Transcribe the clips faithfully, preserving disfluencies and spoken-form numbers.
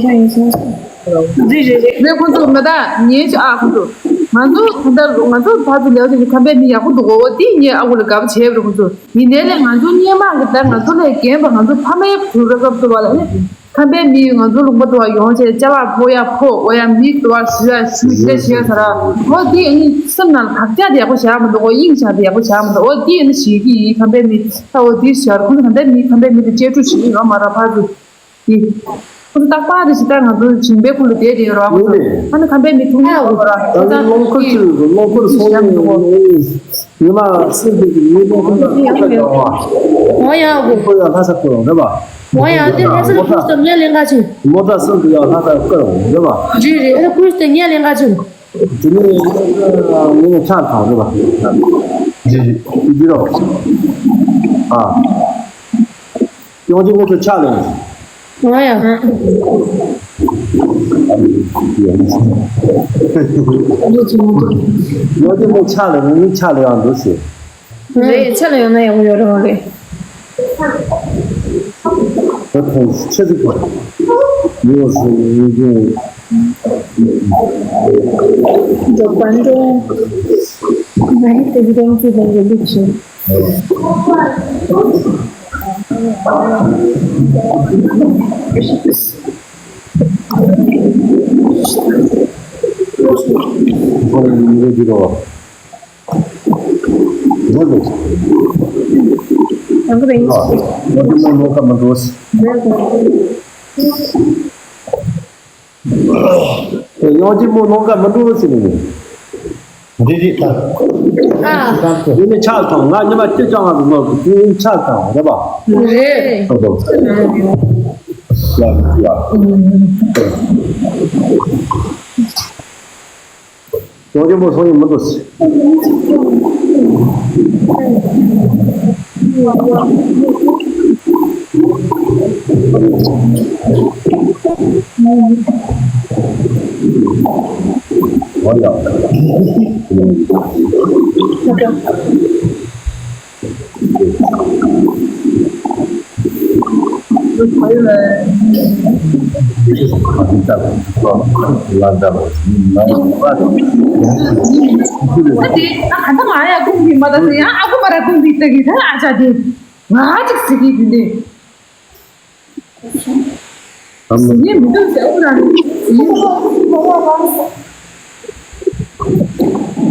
ཤ་ཡིན་སོང་། རེད་རེད་རེད། རེད། ཁོང་ཚོ་མ་ད་ཉན་ཤག་ཨ། ཁོང་ཚོ་ང་ཚོ་ད་ལྟ་ང་ཚོ་ཕར་ཚུར་ལས་ཀ་བྱེད་ཀྱི་ཁམས་པའི་མི་ཡག་པོ་འདུག་གོ། འོ་དེ་ངས་ཨ་ཁུ་ལ་དགའ་པོ་བྱས་པ་རེད། ཁོང་ཚོ་ཡིན་ནའི་ལས་ང་ཚོ་སྔོན་མ་གི་ད་ང་ཚོ་ལས་རྒན་པ་ང་ཚོ་ཕ་མའི་བུ་ར་སྐབས་དུ་བ་ལ་ནི། ཁམས་པའི་མི་ང་ཚོ་ལུང་པ་དུ་བ་ཡོང་བྱས་ཅ་ལག་ཕོག་ཡ་ཕོག་འོ་ཡ་མི་དུ་བ་ཞུ་ཡ་ཞུ་ཞེས་བྱས་ཚར། འོ་དེ་ཨ་ནི་སེམས་ནང་ལ་བག་ཆགས་དེ་ཡག་པོ་བཞག་མི་འདུག་འོ་དབྱིངས་བཞག་དེ་ཡག་པོ་བཞག་མི་འདུག་འོ་དེ་ཨ་ནི་ཞིག་གི་ཡིན། ཁམས་པའི་མི་ད་འོ་དེ་བཞག་ཁོང་ཚོ་ད་ལྟའི་མི་ཁམས་པའི་མི་དེ་གཅེས་ཕྲུག་ཞིག་ཡིན་ཡོད་མ་ར་ཕར་ཚུར་དེ། ཁོང་ཚོ་རྟག་པར་དེ་ཞིག་ད་ང་ཚོ་ཞིང་པའི་ཁུལ་ལ་བསྡད་དེ་ཡོད་ར། ཁོང་ཚོ་ཨ་ནི་ཁམས་པའི་མི་ཐུག་ཉེ་ཡོད་ར། ད་ཁོང་ཚོ་ལོང་ཁུལ་གྱི་ལོང་ཁུལ་སོང་ནས། ཉི་མ་སུ་དེ་གི་མི་ལོང་ཁུལ་ལ་ཁ་ཡོང་བ། ཝང་ཡ་གོ། ཁོ་ཡ་ལྷ་ས་ཁོ་རེད་པ། ཝང་ཡ་དེ་ལྷ་ས་ཁུལ་དུ་ངས་ལེན་ག་ཅིག་མོ་ཊ་སུ་དེ་ཡ་ལྷ་ས་ཁོ་རེད་པ། རེད་རེད། ཨ་ཁུལ་དུ་ངས་ལེན་ག་ཅིག་དེ་ནས་ངས་ཆ་ཚང་རེད་པ། ཇི་ཇི་རོ། ཨ། ཡོང་ཅི་མོ་ཚོ་ཆ་ལེན། ང་ཡང་། ཡོང་ཅི་མོ་ཆ་ལེན་ངས་ཆ་ལེན་ཡང་འདུག་ཟེར། རེད། ཆ་ལེན་ཡོང་ན་ཡག་པོ་ཡོད་རེད། རེད། ད་ཐོང་ཆེ་ཟིག་པ། ཡོད་སོང་ཡོང་ཅི། འགྲོ་པ་འགྲོ། ང་ཡི་དེ་རིང་གི་ལས་ཀ་ལུགས་བཞིན། ཡང་ཅི་མོ་ནང་ཀ་མི་འགྲོ་ཟེར་ནས། འདི་འདི་ལྟར། ཨ། འདི་ནི་ཆགས་དང་ང་ཉི་མ་སྐྱིད་ཅང་ང་ཟིག་ནོར་གི་འདི་ཆགས་དང་རེད་པ། རེད། ཡ་ཡ། ཡང་ཅི་མོ་སོང་ཡིན་མི་འདུག་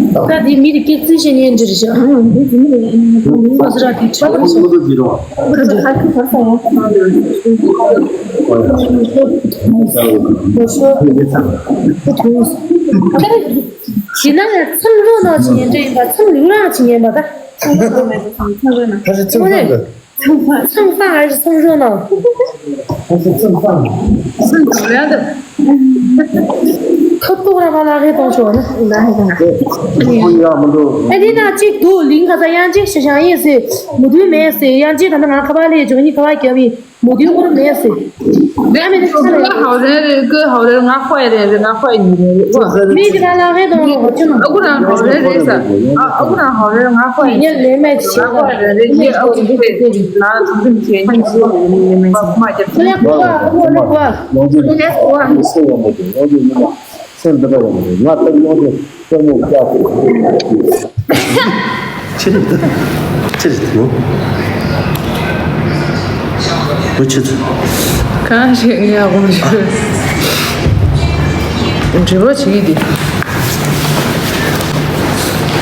ད་དེ་མི་རིགས་སྐྱེ་རྩིས་བྱེད་ཉན་གྱི་རེད་ཤག་ཨང་། འདི་དེ་མི་རིགས་ཨ་ནི་ཁོ་ཚོ་ར་དེ་ཆགས་པ་ཞིག་ཁ་ཁ་ཁ་ས་ཡོང་། ཞི་ན་ཡང་མཚམས་རོགས་ནང་ཅི་ཉན་འདྲ་ཡིན་པ། མཚམས་ལུག་རང་ཅི་ཉན་པ་ད། ཁ་ཤས་མཚམས་རོགས་ནང་། ཚང་ཚང་ཨ་རི་སོང་ཞོག་ན། ཚང་ཚང་། ཚང་ཚང་རེད་འདུག་ཁ་ཏོག་ར་བ་ལ་ཧེ་གཏོང་ཆོག་ན། ལ་ཧེ་གཏོང་ཆོག་ཁོང་ཡག་མི་འདུག་ཨ་དེ་ན་གཅིག་འདུག་ལིང་ག་ས་ཡང་གཅིག་ཤ་ཞང་ཡིན་ཟེར། མུ་དུས་མེད་ཟེར། ཡང་གཅིག་ད་ནི་ང་ཁ་པར་ལས་འཇོག་ནི་ཁ་པར་རྒྱབ་ཡིན། མུ་དུས་ཁོ་ར་མེད་ཟེར། ད་མི་ནི་ཁ་ལ་ཧའོ་རན་རེད། ཀི་ཧའོ་རན་ང་ཁོ་ཡ་རན་རེད། ང་ཁོ་ཡ་ཉིན་རན་རེད། མི་གི་ལ་ལ་ཧེ་གཏོང་ལོ་ཁོ་ཆུ་ན། ཨ་ཁུ་རང་ཧའོ་རན་རེད་ཟེར། ཨ་ཨ་ཁུ་རང་ཧའོ་རན་ང་ཁོ་ཡ་ཉིན་རན་རེད། ང་ཁོ་ཡ་རན་རེད། ངས་ཨ་ཁུ་རེད་ཟེར། ང་ཚོ་ཚོ་མི་ཁྱེད་ཉིན་ཞིག་ཡོད་ནི་ཡིན་མིན་ཟེར། ཁོ་ལ་གོ་ཨ་ཁུ་ལ་གོ་ཨ། ཡོང་རྒྱུ་ཡོང་རྒྱུ་ཡོང་རྒྱུ་ཡོང་རྒྱུ་ཡོང་རྒྱུ་ཡོང་རྒྱུ། སེམས་འདི་འདྲ་ཡོང་གི་ང་ལྟར་ཡོང་དུས་ལྟད་མོ་བཀྱག་ཏུ། ཕྱིར་འདི་ཕྱིར་འདི་ཡོང་། འོ་ཆུ་ཚོད། གང་ཞིག་ངས་དགོངས་ཞུ། འདྲི་བ་བྱེད་ཀྱི་འདི།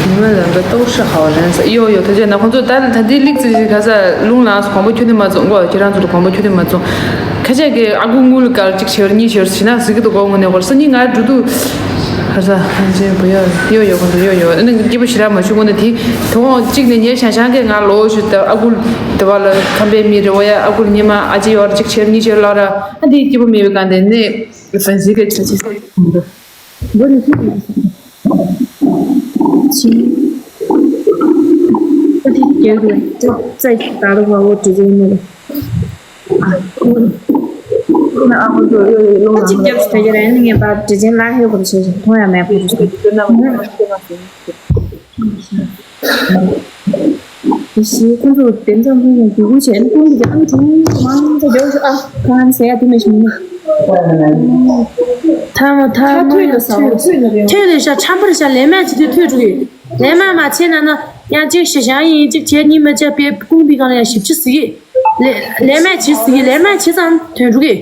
ཉི་མ་ལ་འགའ་ལྟོགས་ཤི་ཧའོ་རན་ས་ཡོ་ཡོ། ད་ཆ་ན་ཁོང་ཚོ་ད་ད་འདི་ལིག་ཙི་ཞིག་ག་ས་རླུང་ལངས་སོང་། གོམ་པ་ཁྱོད་ནི་མ་བཙོང་གོ། ཁྱེད་རང་ཚོ་ལ་གོམ་པ་ཁྱོད་ནི་མ་བཙོང་། ཁ་ཆད་ཀྱི་ཨ་ཁུ་དངུལ་དཀར་གཅིག་ཤེར་གཉིས་ཤེར་ཞིག་ན་ཟིག་གི་འདུག་གོ། དངོས་གནས་ཧོར་ས་གཉིས་ང་འགྲོ་དུས། ཁ་ས་ཧན་ཅན་བུ་ཡོ་ཡོ་ཡོ་གོ་འདུག་ཡོ་ཡོ། ཨ་ནི་སྐྱིད་པོ་ཞེ་དྲག་མ་བྱུང་གོ་ནི་དེ། དོ་དགོང་གཅིག་ནས་ངའི་ཞང་ཞང་གིས་ང་ལོ་ཞུ་ད་ཨ་ཁུ་དེ་བ་ལ་ཁམས་པའི་མི་རེ་བ་ཡ། ཨ་ཁུ་ཉི་མ་ཨ་ཅེ་ཡོ་གཅིག་ཆེར་གཉིས་ཆེར་ལ་ར། ཨ་དེ་སྐྱིད་པོ་མེད་པའི་གང་དེ་ནས་ཧན་ཅན་གྱི་ཆ་ཆེ་ས་གོ་འདུག་འདི་ནི་ཅི་ཡིན། ཅི། ཨ་དེ་རྒྱབ་ལ་ཙག་ཙག་ད་རུ་བ་འོ་དྲི་ཅན་ནི། ཨ་ཁུ་ན་ཨ་ཁུ་ཚོ་ཡོ་ཡོ་ལོང་ཨ་ཅིག་རྒྱབ་ལ་ད་ཡ་ར་ནི་ངས་པ་དྲི་ཅན་ལ་ཧེ་གོ་ཆེ་ཞིང་མཐོང་ཡ་མེད་པ་རེད། ཞེས་ཁོང་ཚོ་དེ་ཙམ་ཕུན་སུམ་ཚོགས་ཀྱི་དགོས་བྱས་ནས་ཀུན་གྱི་ཨང་གྲངས་མང་དུ་འཇོག་ཤོག་ཨ་ཁོང་ཟེར་ཡ་དེ་མེད་ཤོང་ནི། ཐ་མ་ཐ་མ་ཐོས་ལ་ཟ་བ་ཐོས་ལ་རེད། ཐོས་ལ་ཤ་ཆམ་པར་ཤ་ལས་མ་བྱེད་དུས་ཐོས་འགྲོ་གི། ལས་མ་མ་བྱེད་ན་ན་ཡང་གཅིག་ཞེ་ཞང་ཡིན་གཅིག་བྱས་གཉིས་མ་བྱས་པའི་ཀུན་པའི་སྒང་ལ་ཡང་ཞིབ་ཆ་ཟིག་ལས་ལས་མ་བྱེད་ཟིག་ལས་མ་བྱེད་ཙང་ཐོན་འགྲོ་གི།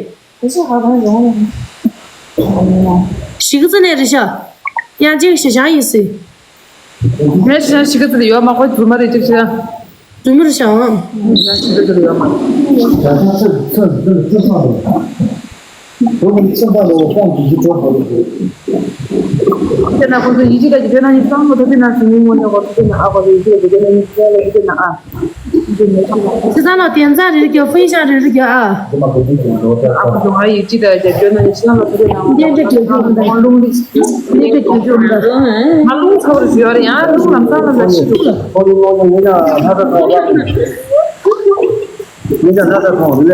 ཞིག་ཙི་ནས་རེད་ཤག་ཡང་གཅིག་ཞེ་ཞང་ཡིན་ཟིག་ངས་ཞེ་ཞང་ཞིག་ཙི་ལ་ཡོད་མ་ཁོ་རྫུན་མ་རེད་ཅིག་ཤེས། རྫུན་མ་རེད་ཤག་ང་ཞིག་ཙི་ལ་ཡོད་མ། དེ་ན་ཁོ་ཚོ་ཡིད་ཆེས་དང་གི་དེ་ན་ཡིན་གཙང་མོ་ཐོབ་པའི་ནང་ཞིག་མི་ངོ་ནས་ཁོ་ཚོ་དེ་ན་ཨ་ཁོ་ཚོ་ཡིད་ཆེས་དེ་ན་ཡིན་གཙང་ལ་ཡིད་ཆེས་ན་ཨ། ཁྱེད་ཚང་ལ་དེ་ཚ་རེ་རེ་རྒྱབ་ཧྥུན་ཤང་རེ་རེ་རྒྱབ་ཨ། ཨ་ཁུ་ཚོ་ང་ཡིས་ཅི་ལྟར་རྒྱབ་སྐྱོར་གནང་ཡིན་ཕྱི་ནང་ལ་ཐུགས་རྗེ་གནང་། རྟེན་འབྲེལ་རྒྱབ་སྐྱོར་གནང་། རླུང་ལི་རྟེན་འབྲེལ་རྒྱབ་སྐྱོར་གནང་། ང་རླུང་ཚ་བར་ཞུ་ཡ་རེད། ཡང་རླུང་ལམ་སང་ལ་ལ་ཤི་འགྲོ། ཁོ་ལུང་ལོང་ནས་ངེད་ཀྱང་ལྷ་ས་ཐོག་ལ་ངེད་ཀྱང་ལྷ་ས་ཐོག་ལ་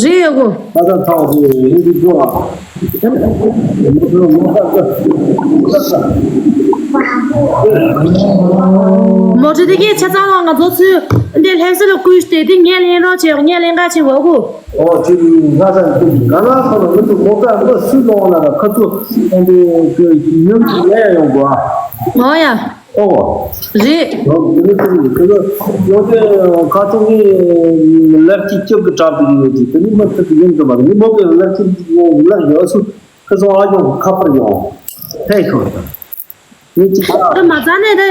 རེད་ཡོད་གོ། ལྷ་ས་ཐོག་ལ་ཡིན་གྱི་འགྲོ་བ། མོ་ཊ་དེ་གས་ཆ་ཚང་ལ་ང་ཚོ་ཚུར་འདི་ལྷ་ས་ལ་བསྐུར་ཏེ་དེ་ངས་ལེན་རོགས་བྱེད། ངས་ལེན་ག་བྱེད་འོ་གོ། ཨོ་ཅི་ང་ས་ང་ལ་ཁོ་ལ་མི་འདུག་མོ་ཊ་མི་སུས་ལོང་ལ་ཁ་ཚུ་འདི་ཉུང་ཅིག་ལས་ཡོང་དགོས་ཨ། ཨོ་ཡ། ཨོ། རེད། ཡང་དེ་ནི་དེ་ནི་དེ་ནི་ཡང་དེ་ཁ་ཚོ་ངའི་ལབ་ཀྱི་སྐྱབས་ཀྱི་གྲབས་ཀྱི་ཡོད་ཀྱི། དེ་ནི་མ་ཐུབ་ཀྱི་ཡིན་དུ་མ་རེད། ངའི་མོ་གི་ལབ་ཀྱི་ལབ་ཡོད་སུ་ཁ་ཚོ་ཨ་ཡོང་ཁ་པར་ཡོང་ཕེ་ཤོར་ད་ངའི་ཅི་ད་མ་ཚ་ནས་དེ་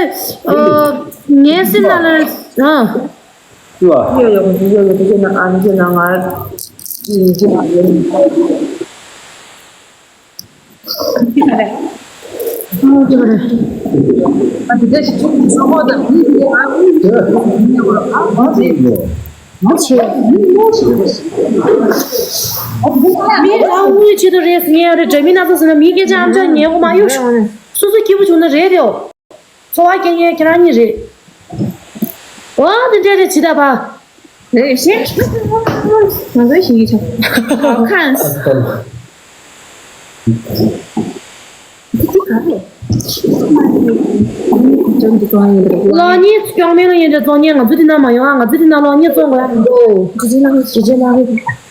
ངའི་སེམས་ནང་ལ་ཨ། ཡོ་ཡོ་ཡོ་ཡོ་ཡོ་ན་ཨ་ནི་ན་ང་ཡིན་གྱི་མ་ཡོད། མི་ལ་དངུལ་ཆེད་དུ་རེད་ཟེར་ངེས་རེད། འདྲ་མིན་སྣ་ཚོགས་ཟེར་ན་མི་སྐད་ཆ་ཨམ་ཅོག་ཉན་གོ་མ་གཡུག་སོ་སོ་སྐྱིད་པོ་བྱུང་ན་རེད་དེའོ། འཚོ་བ་སྐྱེལ་མཁན་ཁྱེད་རང་གཉིས་རེད། འོ་དེ་འདྲ་རེད་ཇི་ལྟར་བ། རེད་ཤེས། ང་ཚོའི་ཞིག་ཡིན་ཆོག་ཁམས། གློག་བརྙན་བཅོ་མིན་ལ་ཡིན་འདྲ་བཙོང་མཁན་ང་ཚོ་འདི་ན་མ་ཡོང་ཨ། ང་ཚོ་འདི་ན་གློག་བརྙན་བཙོང་དགོས་ཡ་མི་འདུག་ཇི་ལྟར་ཇི་ལྟར་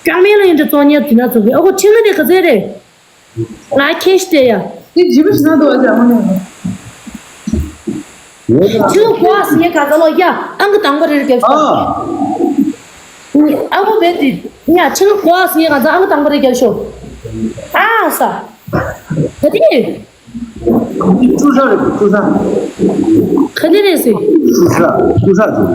བཅོ་མིན་ལ་ཡིན་འདྲ་བཙོང་མཁན་འདི་ན་བཙོང་གི། ཨ་ཁོ་ཁྲི་ལྔ་དེ་ག་ཚོད་རེད། ང་ཁེ་ཤི་སྟེར་ཡ། དེ་ཇི་མ་ཞིག་ན་འདུག་ཨ་ཅག་མ་ནས། ཁྱོད་གོ་ཨ་སི་ངས་ག་ཚ་ལོ་ཡ་ཨང་ཀི་དང་པོ་རེ་རེ་རྒྱབ་ཤོག་ཨ་ཁོ་བེད་དེ་ཡ་ཁྱོད་གོ་ཨ་སི་ངས་ག་ཚ་ཨང་ཀི་དང་པོ་རེ་རྒྱབ་ཤོག་ཨ་ས། ག་དེ། ཀྲུའུ་ཧྲ་རེད། ཀྲུའུ་ཧྲ། ག་དེ་རེད་ཟེར། ཀྲུའུ་ཧྲ། ཀྲུའུ་ཧྲ་ཟེར།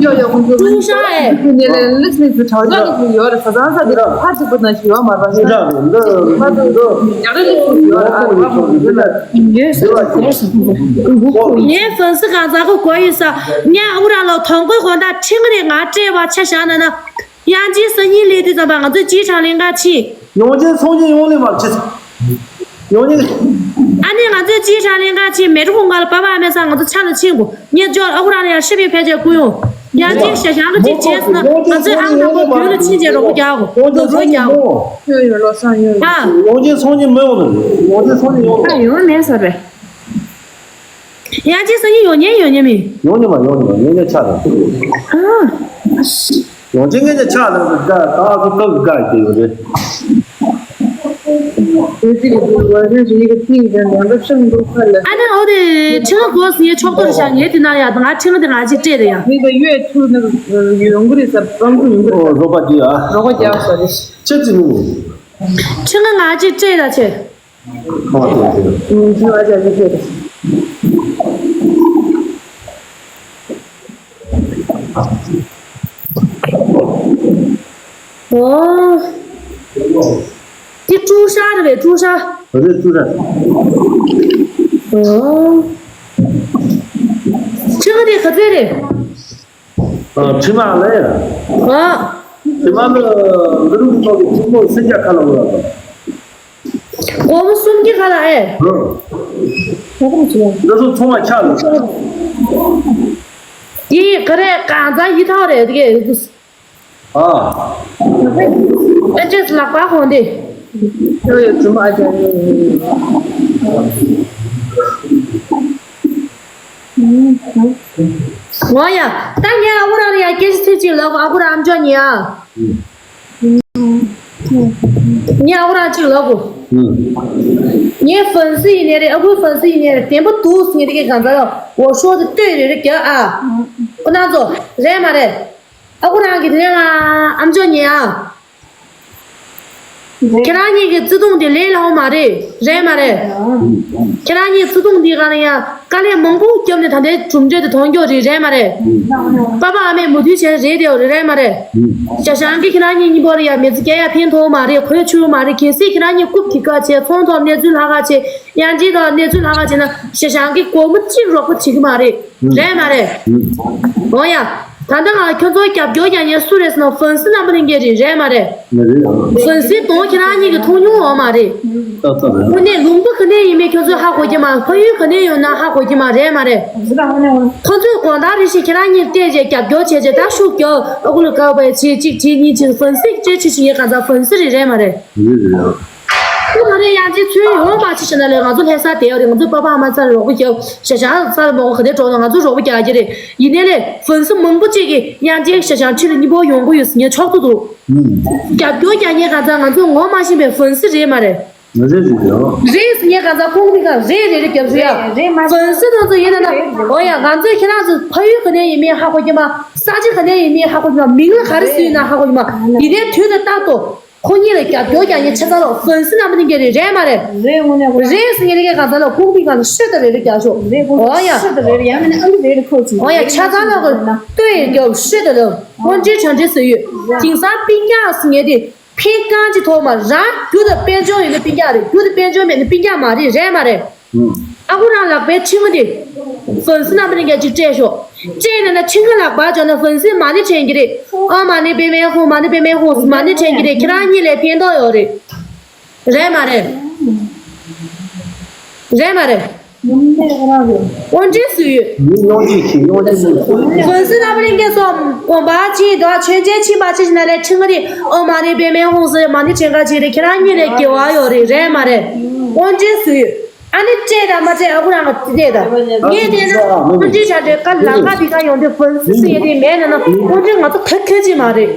ཡོ་ཡོ་ཀྲུའུ་ཧྲ་ཨེ། ནས་ལས་ལས་ནས་ཚུར་དྲ་བ་ནས་ཡོད་རེད། ས་ཚང་ས་དེ་ཕར་ཅིག་པོ་ན་ཞིག་ཡོད་མ་རེད་པ། ཀྲུའུ་ཧྲ་རེད་འདི་འདི། ཡག་རེད་ལས་ཚུར་ཡོད་རེད་ཨ། ཡོད་ས་ཡོད་ས། ངའི་ཧྥན་སི་གང་ཟག་གི་གོ་ཡི་ས། ངས་ཨུ་ར་ལོ་ཐོང་གོས་གོན་ད་ཁྲིམས་རེད། ང་སྤྲད་པ་ཆ་བཞག་ན་ན། དབྱངས་ཅན་སང་ཉིན་སླེབས་དུས་ཙམ་པ་ང་ཚོས་ཅིའི་ཁྲང་ལེན་ག་ཕྱིན། ཡོང་ཅན་སང་ཉིན་ཡོང་ལེ་མ་ཕྱིན། ཡོང་ཉིན། ཨ་ནི་ང་ཚོས་ཅིའི་ཁྲང་ལེན་ག་ཕྱིན། མེ་ཏྲོ་ཁོང་ག་ལ་པ་པ་ཨ་མེ་ས་ང་ཚོ་ཆ་ལ་ཕྱིན་གོ། ངས་ཇོར་ཨ་ཁུ་རང་ལ་ཡང་ཧྲི་པིན་ཕལ་ཆེར་བསྐུར་ཡོང་། ཡང་ཅིག་ཞེ་ཞང་གི་ཅིག་བྱས་སོང་ན་ང་ཚོས་ཨང་དང་པོ་བོད་ལ་ཕྱིན་རྗེས་རོགས་པ་རྒྱག་གོ། རྡོ་རྡོ་རྒྱག་གོ། ཡོང་ཡོང་ལོ་སང་ཡོང་ཡོང་། ཨ། ཡོང་ཅན་སང་ཉིན་མི་ཡོང་ནི། ཡོང་ཅན་སང་ཉིན་ཡོང་ནི། ཨ་ཡོང་མེད་ས་རེད། ཡང་ཅིག་སང་ཉིན་ཡོང་ཉན་ཡོང་ཉན་མི། ཡོང་ཉན་མ་ཡོང་ཉན་མ་ཡོང་ཉན་ཆགས་དང་། ཨ། ཡོང་ཅན་ངན་ཆགས་དང་དགའ་ད་ཨ་ཁུ་ཁ་གི་དགའ་ཡི་དེ་ཡོད་རེད། དེ་ཅིག་གི་དུས་བར་ཆད་ཞིག་གི་ཐིག་དང་ཡང་འདབ་ཤིང་འདུག་ཁ་ལ། ཨ་ནི་འོ་དེ་ཁྲི་ལ་གོ་སི་ཡའི་ཕྱོགས་གཏོར་བྱ་ངས་དེ་ན་ཡ་ང་ཁྲི་ལ་དེ་ང་ཅིག་སྤྲད་དེ་ཡ། མི་ད་ཡོད་ཐུག་ན་ཡོང་གི་རེད་ཟེར་བང་ཐུག་ཡོང་གི་རེད། རོགས་པ་དེ་ཡ། རོགས་པ་རྒྱག་ས་རེད། ཅི་ཅི་མི། ཁྲི་ལ་ང་ཅིག་སྤྲད་ད་ཆེ། འོ། འདི་ཀྲུའུ་ཧྲ་རེད་པས། ཀྲུའུ་ཧྲ། ག་ཚོད་བཙུགས་ར། ཨོ། ཁྱི་ག་དེ་ག་ཚོད་རེད། ཨ། ཁྲི་མ་ལ་ཡ། ཨ། ཁྲི་མ་ལ་འདི་རུ་ཐོག་གི་ཁྲི་མོ་སེ་རྒྱ་ཁ་ལ་འོ་ལ། སྒོར་མོ་སུམ་བརྒྱ་ཁ་ལ་ཨེ། ཨ། འདི་ཚོ་ཚང་མ་ཆག་ལ། དེ་ག་རེ་གང་ཚ་ཡི་ཐག་རེད་དེ་གས། ཨ། ཨེ་ཅེས་ལག་པ་ཧོན་ཏེ། ཁྱོད་ཡོད་ཙམ་ཨ་ཅག་ནི། ང་ཡ། ད་ངས་ཨ་ཁུ་རང་ལ་ཡ་སྐད་ཆ་ཚིག་གཅིག་ལབ་གོ། ཨ་ཁུ་རང་ཨམ་ཅོག་ཉན་ཨ། ངས་ཨ་ཁུ་རང་གཅིག་ལབ་གོ། ངའི་ཧྥན་སི་ཡིན་ནའི་རེད། ཨ་ཁུའི་ཧྥན་སི་ཡིན་ནའི་རེད། བདེན་པ་འདུག་ཟེར་ངས་དེ་གས་གང་ཟག་ལ་འོ་ཤོག་དེ་ལྟོས་རེ་རེ་རྒྱག་ཨ། ཁོ་རང་ཚོ་རེད་མ་རེད། ཨ་ཁུ་རང་གིས་དེ་ནས་ང་ཨམ་ཅོག་ཉན་ཨ། ཁྱེད་རང་གཉིས་ཀྱི་བརྩེ་དུང་དེ་ལས་སླ་བོ་མ་རེད། རེད་མ་རེད། ཁྱེད་རང་གཉིས་བརྩེ་དུང་འདི་ག་ལ་ཡང་དཀའ་ལས་མང་པོ་བརྒྱབ་ནས་ད་ལྟའི་གྲུབ་འབྲས་དེ་ཐོན་རྒྱུ་རེད། རེད་མ་རེད། པ་ཕ་ཨ་མས་མོས་མཐུན་བྱས་རེད་དེ་རེད། རེད་མ་རེད། ཞང་ཞང་གིས་ཁྱེད་རང་གཉིས་གཉིས་པོ་ལ་ཡང་མི་ཚེ་སྐྱེལ་ཡ་ཕན་ཐོགས་མ་རེད། གོ་ཆོད་མ་རེད། གལ་སྲིད་ཁྱེད་རང་གཉིས་རྐུབ་ཀྱི་ཁ་བྱས། ཚོང་ཐོག་གནས་ཚུལ་ལྷག་ཁ་བྱས། ཡང་ཅིག་དང་གནས་ཚུལ་ལྷག་ཁ་བྱས་ན་ཞང་ཞང་གིས་སྒོར་མོ་གཅིག་རོགས་པ་བྱེད་ཀྱི་མ་རེད། རེད་མ་རེད། འོ་ཡ། ད་ལྟ་ང་ཁྱོད་ཚོ་རྒྱབ་སྐྱོར་རྒྱག་མཁན་སུ་རེད་ཟེར་ན་ཧྥན་སི་རྣམ་པ་གླིང་ག་རེད། རེད་མ་རེད། ངས་རེད་ཨ། ཧྥན་སི་དང་ཁྱེད་རང་གཉིས་ཀྱིས་མཐོང་མྱོང་ཡོད་མ་རེད། ཏག་ཏག་རེད། དངོས་གནས་ལུང་པ་ག་ནས་ཡིན་མིན་ཁྱོད་ཚོས་ཧ་གོ་གི་མ། ཕ་ཡུལ་ག་ནས་ཡོང་ན་ཧ་གོ་གི་མ། རེད་མ་རེད། ཁོ་ཚོས་དགོང་དག་རེ་བཞིན་ཁྱེད་རང་གཉིས་བལྟས་བྱས་རྒྱབ་སྐྱོར་བྱས་བྱས། ད་ཤུགས་རྒྱོབ། ཨ་ཁུ་ལ་དགའ་བ་བྱེད། གཅིག་བྱེད་གཉིས་བྱེད། ཧྥན་སི་སྐད་ཆ་བྱེད་མཁན་གང་ཟག་ཧྥན་སི་རེད། རེད་མ་རེད། རེད་རེད་ཨ། ཁོ་ག་རེ་ཡང་ཅིག་ཚུར་ཡོང་མ་ཅིག་བྱས་ན་ལས། ང་ཚོ་ལྷ་ས་བསྡད་ཡོད་རེད། ང་ཚོ་པ་ཕ་ཨ་མ་རྩ་ལ་རོགས་པ་རྒྱབ། ཞ་ཞ་རྩ་ལ་མོ་ག་དེ་འགྲོ་ན་ང་ཚོ་རོགས་པ་རྒྱག་གི་རེད། ཡིན་ནའི་ལས་ཧྥན་སི་མང་པོ་ཅིག་གིས་ཡང་ཅིག་ཞ་ཞང་ཁྲི་ལ་གཉིས་པོ་ཡོང་གི་ཡོད་ཟེར་ངས་ཆོག་ཏུ་འདུག། རྒྱབ་སྐྱོར་རྒྱག་མཁན་གང་ཟག་ང་ཚོ་ངོ་མ་ཤེས་པའི་ཧྥན་སི་རེད་མ་རེད། རེད་རེད་རེད། རེད་ཟེར་ངས་གང་ཟག་ཁོང་གི་གང་རེད་རེད་རེད་རྒྱབ་ཟེར་ཡ། རེད་མ་རེད། ཧྥན་སི་དེ་ཚོ་ཡིན་ན་ན། འོ་ཡ། ང་ཚོས་ཁྱེད་རང་ཚོ་ཕ་ཡུལ་ག་ནས་ཡིན་མིན་ཧ་གོ་གི་མ། ས་ཆ་ག་ནས་ཡིན་མིན་ཧ་གོ་གི་མ། མིང་ལ་ག་རེ་ཟེར་ཡིན་ན་ཧ་གོ་གི་མ། ཡིན་ནའི་དུས་དང་རྟག་ཏུ། ཁོ་གཉིས་ལ་རྒྱབ་སྐྱོར་རྒྱག་མཁན་ཆ་ཚང་ལ་ཧྥན་སི་རྣམ་པ་གླིང་ག་རེད། རེད་མ་རེད། རེད། དངོས་གནས་ཁོ་རང་རེད་ཟེར་ངེས་ལེགས་གང་ཟག་ལ་ཁོང་གི་སྒང་ལ་ཤོད་དང་རེ་རེ་རྒྱག་ཤོག། རེད། ཁོང་ཨོ་ཡ། ཤོད་དང་རེ་རེ་ཡང་མིན་ན་ཨ་ནི་རེ་རེ་ཁོ་ཚོ་ཨོ་ཡ། ཆ་ཚང་ལ་ཁོ་ལྟོས་ཡེ་རྒྱོབ་ཤོད་དང་ལ་དངོས་འབྲེལ་བྱ་འབྲེལ་བཟོས་ཡོད། དེང་སང་སྤུན་ཀྱག་ཟེར་ངེས་དེ་ཕན་གང་ཅི་ཐོག་མ་རང་རྒྱུ་དང་དཔལ་འབྱོར་ཡོད་ན་སྤུན་ཀྱག་རེད། རྒྱུ་དང་དཔལ་འབྱོར་མེད་ན་སྤུན་ཀྱག་མ་རེད། རེད་མ་རེད། ཨ་ཁུ་རང་ལག་པའི་ཕྲེང་བ་དེ་ཧྥན་སི་རྣམ་པ་གླིང་ག་ཅིག་སྤྲད་ཤོག། སྤྲད་ན་ན་ཕྲེང་བ་ལག་པ་འཇོག་ན་ཧྥན་སི་མ་ཎི་འདྲེན་གྱི་རེད། ཨོཾ་མ་ཎི་པདྨེ་ཧཱུྃ། མ་ཎི་པདྨེ་ཧཱུྃ། མ་ཎི་འདྲེན་གྱི་རེད། ཁྱེད་རང་གཉིས་ལ་ཕན་ཐོགས་ཡོད་རེད། རེད་མ་རེད། རེད་མ་རེད། དབང་འདྲེན་སུ་ཡོད། མི་སྙོང་རྗེ་ཆེ། སྙོང་རྗེ་མི་ཧྥན་སི་རྣམ་པ་གླིང་ག་སོགས་དགོན་པ་ཆེ་དང་མཆོད་མཇལ་ཆེ་མ་ཆེ་ཞིག་ན་ལས་ཕྲེང་བ་དེ་ཨོཾ་མ་ཎི་པདྨེ་ཧཱུྃ་ཟེར་མ་ཎི་འདྲེན་ག་ཅིག་རེད། ཁྱེད་རང་གཉིས་ལ་དགེ་བ་ཡོད་རེད། རེད་མ་རེད། དབང་འདྲེན་སུ་ཡོད། ཨ་ནི་སྤྲད་དང་མ་སྤྲད་ཨ་ཁུ་རང་ག་བལྟས་དང་། ངས་བལྟས་ན་དབང་འདྲེན་བྱ་འདྲེ་ཀ་ལང་ཀ་འདི་ག་ཡོང་དུས་ཧྥན་སི་ཟེར་ཡ་དེ་མེད་ན་ན་དབང་འདྲེན་ང་ཚོ་ག་ག་ཅིག་མ་རེད།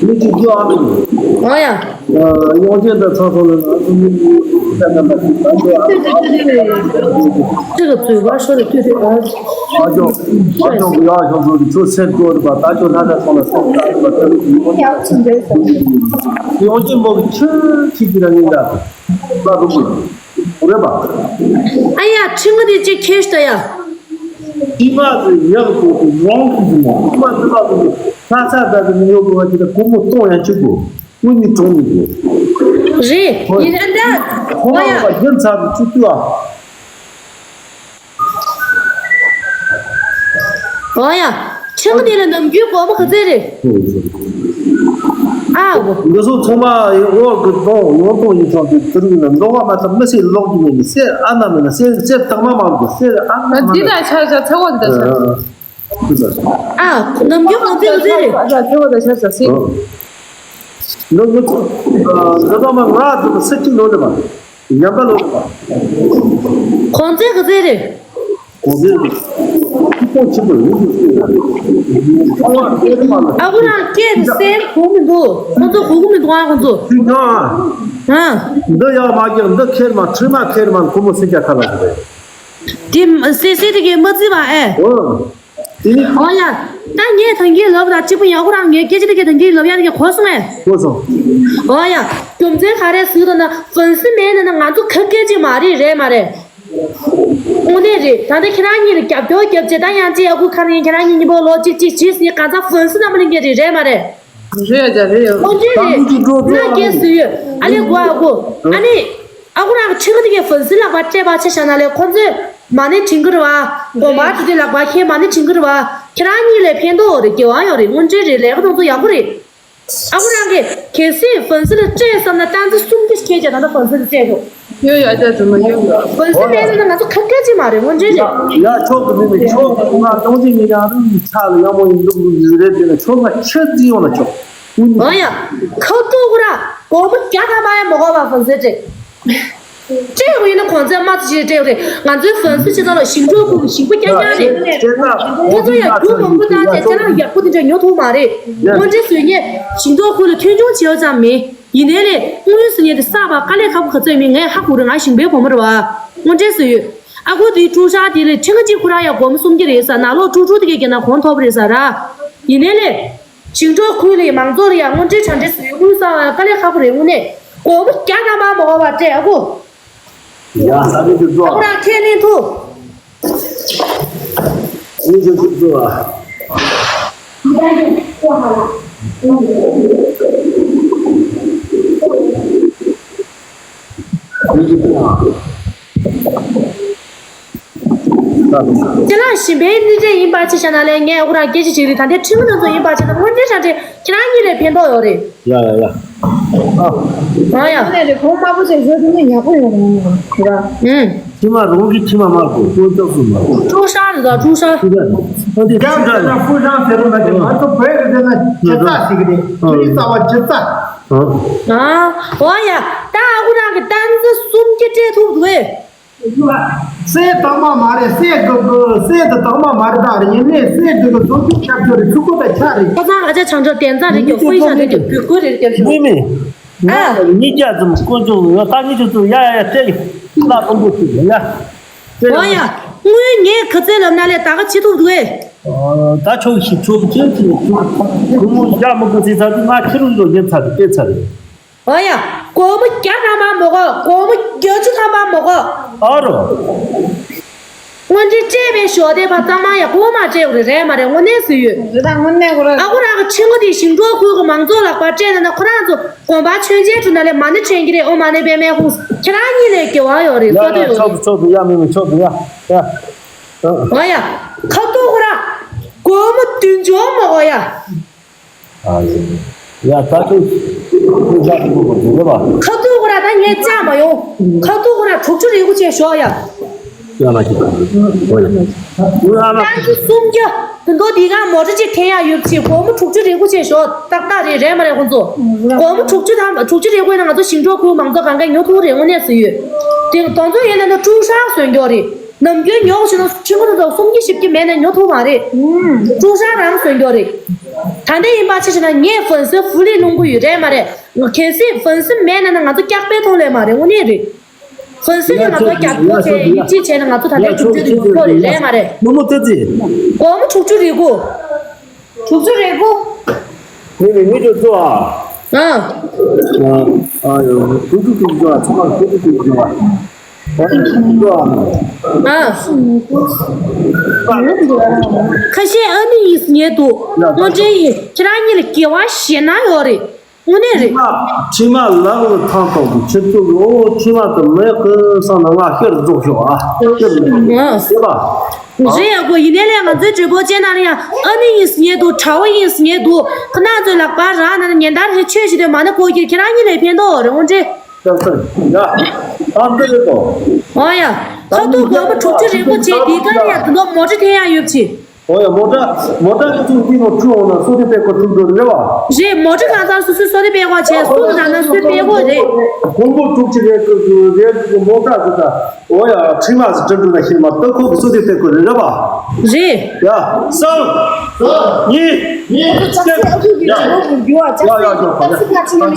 མི་གཅིག་རྒྱུ་ཨ་མི་འོ་ཡ། ཡོང་ཅན་དང་ཚང་སོང་ལ་ང་ཚོ་མི་གཅིག་ད་ནམ་པ་གཅིག་ད་ཚོ་ཨ་ཅི་ག་བཙུན་བ་ཤོར་དུས་དེ་ཨ། ཨ་ཅོ། ཨ་ཅོ་གི་ཡག་ཤོག་ཚོ་ཚོ་སེར་ཏོ་རེད་པ། ད་ཅོ་ལྷ་ད་ཚོ་ལ་སོང་ད་རེད་པ། ད་ལུ་གི་ཡོང་ཡག་ཚོ་འདྲེ་སོང་། ཡོང་ཅན་མོ་གི་ཆུ་ཆི་གི་ར་ཉིན་ད་ལ་རུ་གུ་རེད་པ། ཨ་ཡ་ཁྲི་ངོ་དེ་ཅིག་ཁྱེར་ཤོག་ཡ། ཨི་མ་ཚོ་ཡག་ཚོ་ཚོ་ཡོང་གི་ཟིན་ན་ཨི་མ་ཚོ་ལ་ཚོ་ཚ་ཚ་ད་དུ་མི་ཡོང་གི་བ་ཅི་ད་སྒོར་མོ་སྟོང་ཡང་གཅིག་གོ། ཀུན་ནི་གྲོང་མི་དགོས། རེད། ཡིན་ན་འདྲ། ཁོ་ཨོ་ཡ། རང་ལ་རྒྱུ་ཚ་རུ་ཆུ་ཏུ་ཨ། ཨོ་ཡ། ཁྱེད་ཀྱི་དེ་ལ་ནམ་རྒྱུན་སྒོར་མོ་ག་ཚད་རེད། ཨ་འོ། འདི་ཚོ་ཚང་མ་ཡོང་འོག་གི་གཏོང་ཡོང་གཏོང་ཡིན་ཙང་དེ་དུ་རིག་ན་འདོགས་པ་མ་ཐག་མི་སེར་ལོག་གི་མེད་ནི་སེར་ཨ་ན་མེད་ན་སེར་སེར་དྭངས་མ་མ་གི་སེར་ཨ་ན་མ་འདི་ན་ལ་ཆ་ཆ་ཚ་བོ་འདི་ཆ། ཨ། ནམ་རྒྱུན་ང་ཚོའི་ཚེ་རེད། ཨ། ནམ་རྒྱུན་ཨ། འདི་ཚང་མ་ང་ཚོ་སེ་གཅིག་ལོ་ལེ་བ། ཡང་པ་ལོ་ལེ་བ། གོང་ཚད་ག་ཚད་རེད། གོང་ཚད་རེད། ཁོ་ཆེན་པོ་ཡིན་ཟེར་ཡ་རེད། ཨ་ཁུ་རང་སྐད་དེ་གསལ་གོ་མི་འདུག། ཁོ་ཚོ་གོ་གི་མི་འདུག་ཨ་ཁོ་ཚོ། ཨ། འདི་ཡག་མ་རྒྱག་འདི་ཁྱེར་མ་ཁྲི་མ་ཁྱེར་མ་ཁོ་མོ་སེ་རྒྱ་ཁ་ལ་རེད། དེ་སེ་སེ་དེ་གས་མ་བརྩི་བ་ཨེ། ཨོ། དེ་ནི། ཨོ་ཡ། ད་ངས་ད་གིན་ལབ་ད་གཅིག་པུ་ཡག་པོ་རང་ངས་སྐད་ཆ་དེ་གས་ད་གིན་ལབ་ཡ་དེ་གས་གོ་སོང་ཨེ། གོ་སོང་། ཨོ་ཡ། རྒྱུ་མཚན་ག་རེ་ཟེར་ད་ན་ཧྥན་སི་མེད་ན་ན་ང་ཚོ་ཁ་སྐད་ཅིག་མ་རེད། རེད་མ་རེད། དངོས་གནས་རེད། ད་ལྟ་ཁྱེད་རང་གཉིས་ལ་རྒྱབ་སྐྱོར་རྒྱབ་བྱས་ད་ཡང་ཅི་ཡག་པོ་ཁ་ནས་ཁྱེད་རང་གཉིས་གཉིས་པོ་ལོ་གཅིག་གཅིག་བྱས་ཟིན་གང་ཚ་ཧྥན་སི་རྣམ་པ་གླིང་ག་རེད། རེད་མ་རེད། རེད་ཡ་རེད་ཡ། ཨོ་འདྲེ་རེད། ད་ཀུ་ཅི་འགྲོ་འགྲོ་ན་རྒྱལ་སུ་ཡོད། ཨ་ལེ་གོ་ཨ་གོ། ཨ་ནི། ཨ་ཁུ་རང་གི་ཁྲིམས་དེ་གའི་ཧྥུན་སི་ལག་པ་སྤྲད་པ་ཆ་བཞག་ན་ལས་ཁོ་ཚོས་མ་ཎི་བྲིས་ཀྱི་རེད་བ། དགོན་པ་དེ་དེ་ལག་པ་ཁྱེད་མ་ཎི་བྲིས་ཀྱི་རེད་བ། ཁྱེད་རང་གཉིས་ལས་ཕན་ཐོགས་རེད། དགེ་བ་ཡོད་རེད། དངོས་འབྲེལ་རེད། ལས་ཀ་དང་ཚོ་ཡག་པོ་རེད། ཨ་ཁུ་རང་གིས་གལ་སྲིད་ཧྥུན་སི་ལ་སྤྲད་བསམ་ན་ཏན་ཏན་སུམ་བརྒྱ་ཁྱེད་ཀྱིས་ད་ལྟ་ཧྥུན་སི་ལ་སྤྲད་ཤོག་ཡོད་ཡོད་ཨ་ཅག་དུ་མ་ཡོད་ཡོད། ཧྥུན་སི་མེད་ན་ང་ཚོ་ཁ་སྐད་ཅིག་མ་རེད། དངོས་འབྲེལ་རེད། ཡ་ཆོག་གི་མིན་མིན་ཆོག་གི་ང་ཏང་ཅི་མི་ཡང་རུང་ཡི་ཆ་ལ་ཡང་མོ་ཡིན་འདུག་འདུག་ཡིན་རེད་དེ་ལ་ཆོག་ང་ཆེ་རྩིས་ཡོང་ལ་ཆོག་ཨོ་ཡ། ཁ་ཐུག་གུ་ར་སྒོར་མོ་བརྒྱ་ཐམ་པ་ཡང་མ་དགོས་པ་ཧྥུན་སི་སྤྲད། སྤྲད་དགོས་ཡིན་ན་གོང་ཚད་མ་ཚོ་ཞིག་སྤྲད་དགོས་རེད། ང་ཚོའི་ཧྥུན་སི་སྤྱི་ཚོགས་ལ་ཞིང་འབྲོག་ཁུལ་གྱི་ཞིང་པ་རྐྱང་རྐྱང་རེད། ཁྱེད་ཚོ་ཡང་རྒྱུ་མང་པོ་བཏང་ཚེ་ཁྱེད་རང་ཡག་པོ་དེ་འདྲ་ཉོ་ཐུབ་མ་རེད། དངོས་འབྲེལ་བཟོས་ངས་ཞིང་འབྲོག་ཁུལ་ལ་མཐུན་སྦྱོར་བྱེད་ཡོད་ཙམ་མེད། ཡིན་ནའི་ལས་དངུལ་ཟེར་མཁན་དེ་བསགས་པ་དཀའ་ལས་ཁག་པོ་ག་ཚོད་མིན་ངས་ཧ་གོ་རེད། ང་ཞིང་པའི་བུ་མོ་རེད་བ། དངོས་འབྲེལ་བཟོས་ཡོད། ཨ་ཁུ་དེའི་ཕྲུག་ཤ་དེ་ལས་ཁྲི་ང་གཅིག་ཁོ་རང་ཡང་སྒོར་མོ་སུམ་བརྒྱ་རེད་ཟེར། ནང་ལོགས་ཕྲུག་ཕྲུག་དེ་གའི་རྒྱན་ན་གོང་མཐོ་པོ་རེད་ཟེར་ར། ཡིན་ནའི་ལས། ཞིང་འབྲོག་ཁུལ་ལ་མང་ཚོགས་ལ་ཡང་དངོས་འབྲེལ་གྲ་འབྲེལ་བཟོས་དངུལ་བསགས་པ་དཀའ་ལས་ཁག་པོ་རེད། དངོས་གནས་སྒོར་མོ་བརྒྱ་ཐམ་པ་མ་དགོས་པ་སྤྲད་ཨ་ཁུ། ཡ་ས་མི་དེ་ཚོ། ཨ་ཁུ་རང་ཁས་ལེན་ཐུབ། མི་ཚོ་ཚོ་ཚོ་ཨ། ཁྱེད་རང་ཞིང་པའི་སྣེ་འདྲེན་ཡིན་པ་ཅི་བྱ་ན་ལས་ངས་ཨ་ཁུ་རང་སྐད་ཆ་ཅིག་རེད། ད་ལྟའི་ཁྲིམས་ཁང་ཚོ་ཡིན་པ་ཅི་ན་དངོས་འབྲེལ་གྲ་འབྲེལ་ཁྱེད་རང་གཉིས་ལས་ཕན་ཐོགས་ཡོད་རེད། ཡ་ཡ་ཡ། ཨ། ཨ་ཡ། ཁོང་དམར་པོ་ཅན་བཟོས་དུས་ནས་ཡག་པོ་ཡོང་རུང་ཡོང་ར། ཨུམ། ཁྱི་མ་རང་གི་ཁྱི་མ་དམར་པོ་ཀུན་རྟོག་སུ་མ། ཀྲུའུ་ཧྲ་རེད་ད་ཀྲུའུ་ཧྲ། ཀུན་རྟོག་ཨ་དེ་ཀྲུའུ་ཧྲ་རེད། ཀྲུའུ་ཧྲ་ཟེར་རོ་མ་དེ་ང་ཚོ་བོད་ཀྱི་ཟེར་ན་ཇི་ཙག་ཟེར་གི་རེད། ཨ། ཁྱི་རྩ་བ་ཇི་ཙག་ཨ། ཨོ་ཡ། ད་ཨ་ཁུ་རང་གི་ཏན་ཙི་སུམ་བརྒྱ་སྤྲད་ཐུབ་འདུག་ཨེ། སྲས་དང་མ་མ་རེད། སྲས་དགུ་དགུ་སྲས་དེ་དང་མ་མ་རེད། ད་རེད་ཡིན་ནའི་སྲས་དགུ་དགུ་ཚོགས་ཆུང་སྐྱབས་བཅོལ་རེད། ཚུགས་པ་དང་ཆ་རེད། ཁོ་ཚང་ཨ་ཅག་བྱང་ཆུབ་དན་རྩ་རེད་ཀྱང་ཧྥུའི་ཤ་རེད་ཀྱང་བུ་དགུ་རེད་ཀྱང་ཞུ། མི་མི། ཨ། ང་ཉིས་བརྒྱ་ཙམ་དཀོན་མཆོག་ཡོད། ད་ཉིས་བརྒྱ་ཙམ་ཡ་ཡ་ཡ་སྤྲད་ཡོད། ལ་དང་པོ་ཞིག་ཡ། སྤྲད་ཡོད། ཨོ་ཡ། དངུལ་ངས་ག་ཚོད་ལབ་ན་ལས་ད་ག་བྱེད་ཐུབ་འདུག་ཨེ། ད་ཆོག་ཤི་ཆོག་ཅན་ཅི་ཆོག་གུ་མོ་ཡ་མི་དགོས་ཚེ་ཚ་དུས་ང་ཁྱི་རུ་འགྲོ་ཉན་ཚ་དུས་སྤྲད་ཚ་རེད། ཨོ་ཡ། སྒོར་མོ་བརྒྱ་ཐམ་པ་མ་དགོས། སྒོར་མོ་བརྒྱད་ཅུ་ཐམ་པ་མ་དགོས། ཨ་རོ། དངོས་འབྲེལ་སྤྲད་པའི་ཞོ་དེ་ཕ་གཙང་མ་ཡ་སྒོར་མ་སྤྲད་དགོས་རེད། རེད་མ་རེད། དངོས་གནས་སུ་ཡོད། རེད་ད་དངོས་གནས་གོ་ར། ཨ་ཁུ་རང་གི་ཆེ་མོ་དེ་ཞིང་འབྲོག་ཁུལ་གྱི་མང་ཚོགས་ལག་པར་སྤྲད་ན་ན་ཁོ་རང་ཚོ་དགོན་པ་མཆོད་མཇལ་འགྲོ་ན་ལས་མ་ཎི་བྲན་གྱི་རེད། ཨོཾ་མ་ཎི་པདྨེ་ཧཱུྃ། ཁྱེད་རང་གཉིས་ལས་དགེ་བ་ཡོད་རེད། ཡ་བསོད་ཡ་བདེ་ཡོད་ཆོག་རེད། ཆོག་ཡ་མི་མི་ཆོག་ཡ་ཡ། ཨོ་ཡ། ཁ་ཐུག་ཁོ་ར། སྒོར་མོ་བདུན་ཅུ་མ་དགོས་ཡ། ཨ་ཡེ། ཡ་ད་ཁྱོད་ཁྱོད་ཡག་པོ་པོ་འདུག་ལ་བ། ཁ་ཐུག་ཁོ་ར་ད་ངས་བཅག་མ་ཡོང་། ཁ་ཐུག་ཁོ་ར་དྲུག་ཅུ་རེ་དགུ་བྱས་ཞོག་ཡ། ཡ་མ་ཅི་ད་འོ་ཡ། ཏན་ཙི་སུམ་བརྒྱ། དེ་འདོ་འདི་ག་མོ་ཊ་ཅིག་འཐེན་ཡ་ཡོད་ཅིག་སྒོར་མོ་དྲུག་ཅུ་རེ་དགུ་བྱས་ཞོག་ཏག་ཏག་རེད། རེད་མ་རེད་ཁོང་ཚོ། སྒོར་མོ་དྲུག་ཅུ་དང་དྲུག་ཅུ་རེ་དགུ་ཡིན་ན་ང་ཚོ་ཞིང་འབྲོག་ཁུལ་མང་ཚོགས་གང་ག་ཉོ་ཐུབ་རེད། དངོས་གནས་སུ་ཡོད། དེ་དོན་ཚོ་ཡིན་ན་ན་ཀྲུའུ་ཧྲང་སོན་རྒྱོ་རེད། ནམ་རྒྱུན་ཉོ་བཞིན་ན་ཁྱི་ཁོ་ཚོ་སུམ་བརྒྱ་བཞི་བརྒྱ་མེད་ན་ཉོ་ཐུབ་མ་རེད། ཀྲུའུ་ཧྲང་རང་སོན་རྒྱོ་རེད། ད་ལྟ་ཡིན་པ་ཆ་བཞག་ན་ངས་ཧྥུན་སི་ཧྥུ་ལི་སློང་གི་ཡོད། རེད་མ་རེད། གལ་སྲིད་ཧྥུན་སི་མེད་ན་ན་ང་ཚོ་སྐྱག་པའི་ཐོག་ལས་མ་རེད། དངོས་གནས་རེད། ཧྥུན་སི་ལས་ང་ཚོ་རྒྱབ་སྐྱོར་བྱས་ཡིད་ཆེས་བྱས་ན་ང་ཚོ་ད་ལྟ་དྲུག་ཅུ་རེ་དགུ་ཐོག་རེད། རེད་མ་རེད། མོ་མོ་ཙི་ཙི། སྒོར་མོ་དྲུག་ཅུ་རེ་དགུ། དྲུག་ཅུ་རེ་དགུ། ནི་ནི་མི་དེ་ཚོ་ཨ། ཨ། ཨ་ཡོ། དྲུག་ཅུ་དྲུག་ཅུ་ཨ། ཚང་མ་དྲུག་ཅུ་དྲུག་ཅུ་ཨ། ཨ། ཁ་ཤས་ཨ་ནི་ཡིན་ཟེར་ཉེ་འདུག་དངོས་འབྲེལ་ཡིན། ཁྱེད་རང་གཉིས་ལ་དགེ་བ་ཞེ་ན་ཡོད་རེད། དངོས་གནས་རེད། ཁྲིམས་མ་ལག་ལ་ཐང་ཐོག་གི་ཁྱེད་ཚོ་ལོ་ཁྲིམས་མ་དང་མེད་ཀི་སང་ན་ང་ཤེར་རྫོགས་ཤོག་ཨ། ཤེར་རྫོགས་ཤོག་ཨ། རེད་ཡ་གོ། ཡིན་ནའི་ལས་ང་ཚོའི་བགྲེས་པོ་ཅན་ན་ལ་ཡང་ཨ་ནི་ཡིན་ཟེར་ཉེ་འདུག་གྲྭ་བ་ཡིན་ཟེར་ཉེ་འདུག་ཁོ་ན་ཚོའི་ལག་པར་རག་ན་ན་ཉེན་བརྡ་རེ་ཆོས་བྱེད་དུས་མ་ན་གོ་གྱིས་ཁྱེད་རང་གཉིས་ལས་ཕན་ཐོགས་རེད། དངོས་འབྲེལ། ཡ། ཨ་འདི་རེད་དོ། ཨོ་ཡ། ཁ་ཐུག་སྒོར་མོ་དྲུག་ཅུ་རེ་དགུ་བྱས་འདི་ག་ལ་ཡ་དེ་ནོ་མོ་ཊ་འཐེན་ཡ་ཡོད་ཅི། ཨོ་ཡ། མོ་ཊ་མོ་ཊ་གི་ཚུར་འདི་ནོ་ཁྲུ་འོང་ན་སོ་དེ་པད་ཀོ་ཁྲུ་འགྲོ་རེད་བ། རེད། མོ་ཊ་གང་ཚར་སོ་སོའི་སོ་དེ་པད་ཀོ་བྱས་སུ་ན་ན་སོའི་པད་ཀོ་རེད། སྒོར་མོ་དྲུག་ཅུ་རེ་དགུ་རེ་དགུ་མོ་ཊ་ཟེར་ད། ཨོ་ཡ། ཁྲིམས་མ་ཟེར་དྲན་འགྲོ་ན་ཤེས་མ་ཏོ་ཁོ་གི་སོ་དེ་པད་ཀོ་རེད་རེད་བ། རེད། ཡ། གསུམ། གཉིས། གཅིག་ཡ། ཡ་ཡ་ཡ།